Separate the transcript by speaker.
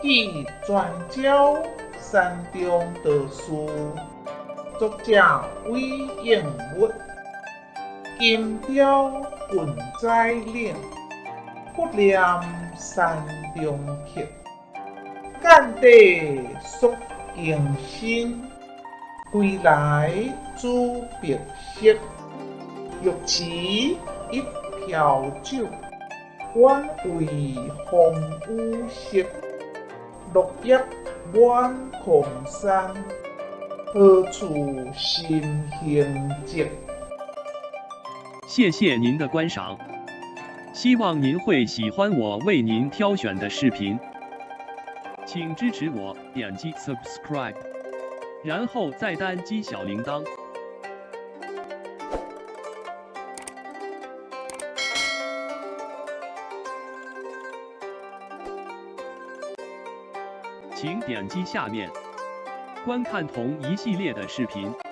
Speaker 1: 記全椒山中道士，作者韋應物，金雕郡仔嶺，佛念山中刻，見底速更新，歸來煮白色，浴池一瓢酒，願為風雨息。落葉滿空山，何處尋形跡？
Speaker 2: 謝謝您的觀賞，希望您會喜歡我為您挑選的視頻，請支持我點擊 subscribe，然後再單擊小鈴鐺。請點擊下面觀看同一系列的視頻。